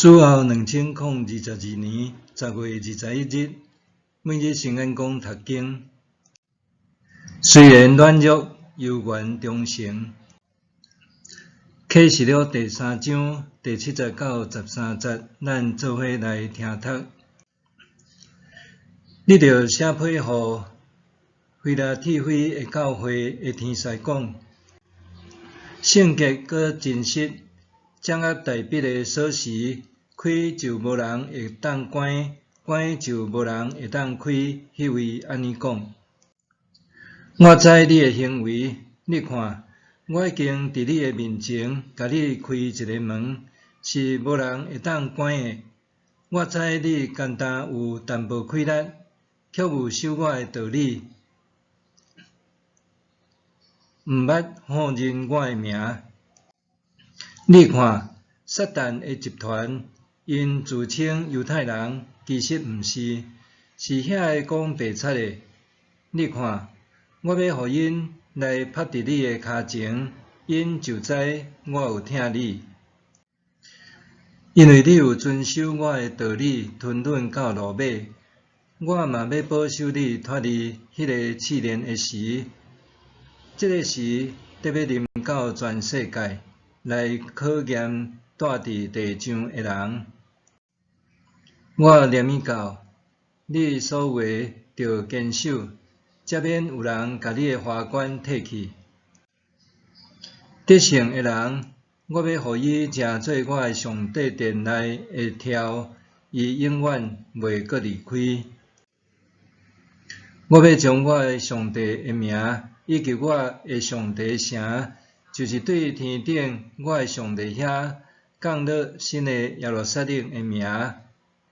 主後2022年10月21日，每日聖言講讀經。雖然軟弱，猶原忠誠。啟示錄第三章第七節到十三節，咱做伙來聽讀。你著寫批予非拉鐵非的教會的天使講：聖潔閣真實，掌握大衛的鎖匙，開就無人會當關，關就無人會當開。彼位按呢講：我知你的行為，你看，我已經佇你的面前，共你開一个門，是無人會當關的。我知你敢若有淡薄氣力，卻有守我的道理，毋捌否認我的名。你看，撒旦的集團，𪜶自稱猶太人，其實毋是，是遐个講白賊的。你看，我欲予𪜶來趴佇你的跤前，𪜶就知我有疼你。因為你有遵守我的道理，吞忍到落尾，我嘛欲保守你脫離彼个試煉的時。這个時得欲臨到全世界，來考驗住佇地上的人。我念暝到，你所有的著堅守，才免有人共你的華冠提去。得勝的人，我欲予伊成做我的上帝殿內的柱，伊永遠袂閣離開。我欲將我的上帝的名，以及我的上帝城，就是對天頂我的上帝遐降落新的耶路撒冷的名，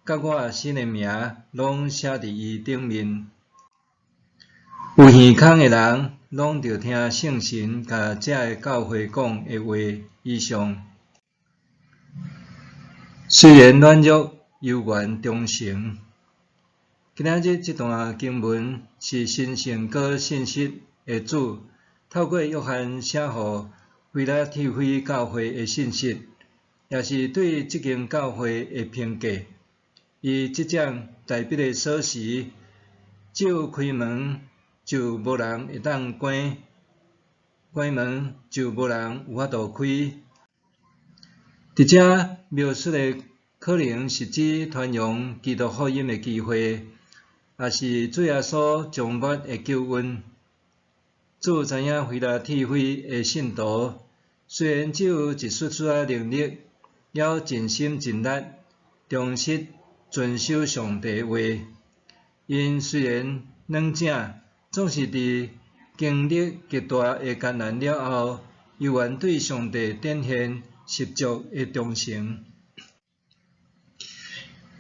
佮我新的名，攏寫佇伊頂面。有耳孔的人，攏著聽聖神共這个教會講的話。以上。雖然軟弱，猶原忠誠。今仔日這段經文是神聖閣信實的主透過約翰寫予非拉鐵非教會的信息，也是對這間教會的評價。伊執掌大衛的鎖匙，只有開門就無人會當關，關門就無人有法度開。佇遮描述的可能是指傳揚基督福音的機會，抑是主耶穌終末的救恩。主知影非拉鐵非的信徒，雖然只有一絲絲仔能力，猶盡心盡力，忠實遵守上帝話。𪜶雖然軟正，總是佇經歷極大的艱難了後，猶原對上帝展現十足的忠誠。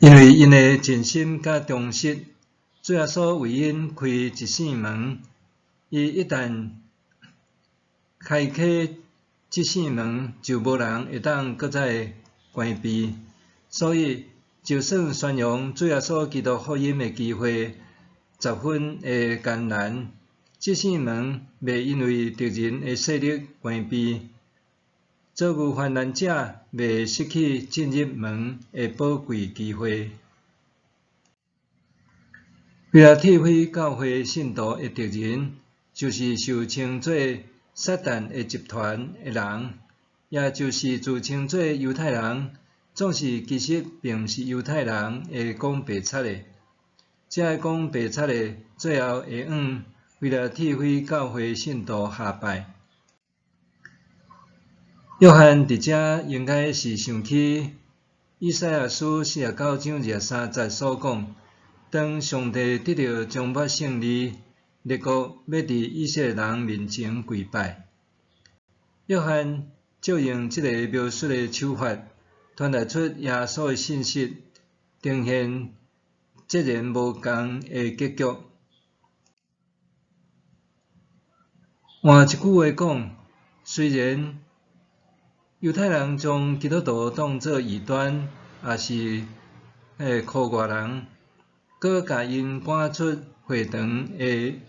因為𪜶的盡心佮忠實，主耶穌為𪜶開一扇門。伊一旦開啟這扇門，就無人會當閣再關閉。所以，就算宣揚主耶穌基督福音的機會十分的艱難，這扇門袂因為敵人的勢力關閉，遭遇患難者袂失去進入門的寶貴機會。非拉鐵非教會信徒的敵人，就是受稱做撒旦的集團的人，也就是自稱做猶太人，總是其實並毋是猶太人的講白賊的。這个講白賊的，最後會向非拉鐵非教會信徒下拜。約翰佇遮應該是想起以賽亞書49章23節所講：當上帝得著終末勝利，列國欲佇以色列人面前跪拜。約翰借用這个描述的手法，傳達出耶穌的信息，呈現截然無仝的結局。換一句話講，雖然猶太人將基督徒當做異端，抑是箍外人，閣共𪜶趕出會堂的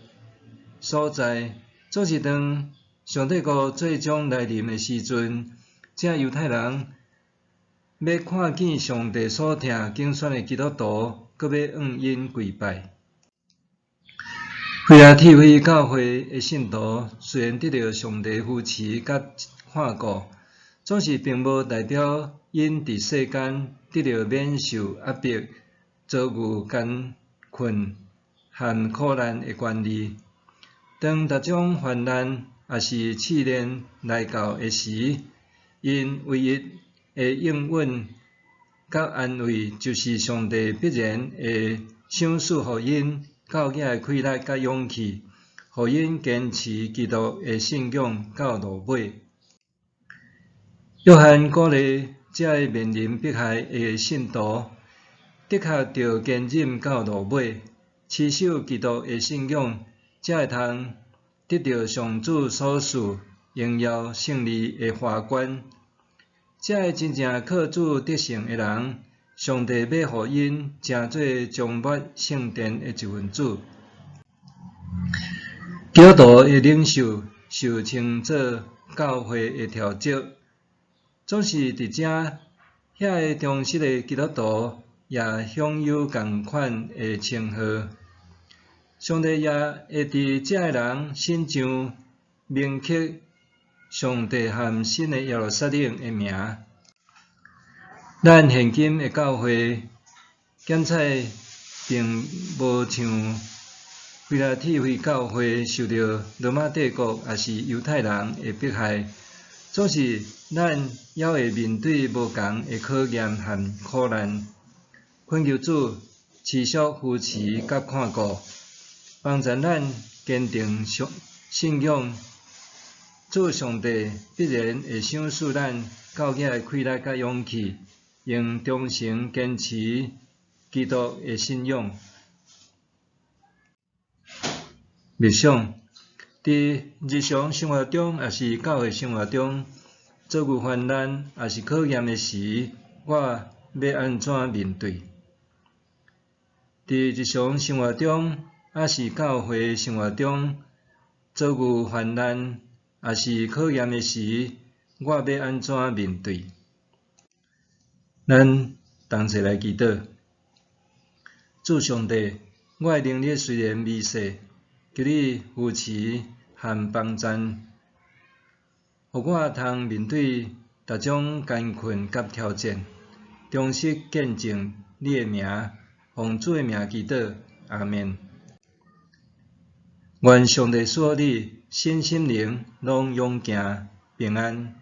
所在，總是當上帝國最終來臨的時陣，這猶太人欲看見上帝所疼揀選的基督徒，閣欲向𪜶跪拜。非拉鐵非教會的信徒雖然得著上帝扶持佮看顧，總是並無代表𪜶佇世間得著免受壓迫、遭遇艱困和苦難的權利。當逐種患難抑是試煉來到的時，𪜶唯一的應允佮安慰，就是上帝必然會賞賜予𪜶夠額的氣力佮勇氣，予𪜶堅持基督的信仰到落尾。約翰鼓勵這个面臨迫害的信徒，的確著堅忍到落尾，持守基督的信仰，才會通得著上主所賜榮耀勝利的華冠。這个真正靠主得勝的人，上帝欲予𪜶成做充滿聖殿的一份子。基督徒的領袖受稱做教會的調節，總是佇遮遐个忠實的基督徒也享有仝款的稱號。上帝也會佇這个人身上銘刻上帝和新的耶路撒冷的名。咱現今的教會檢採並無像非拉鐵非教會受著羅馬帝國抑是猶太人的迫害，總是咱猶會面對無仝的考驗和苦難。懇求主持續扶持佮看顧，幫助咱堅定信仰。主上帝必然會賞賜咱夠額的氣力佮勇氣，用忠誠堅持基督的信仰。默想，佇日常生活中，抑是教會生活中，遭遇患難抑是考驗的時，我欲按怎面對？佇日常生活中，抑是教會生活中，遭遇患難抑是考驗的時，我欲按怎面對？咱同齊來祈禱。主上帝，我的能力雖然微細，求你扶持和幫贊，予我通面對逐種艱困佮挑戰，忠實見證你的名，奉主的名祈禱，阿們。願上帝賜予你身心靈攏勇健平安。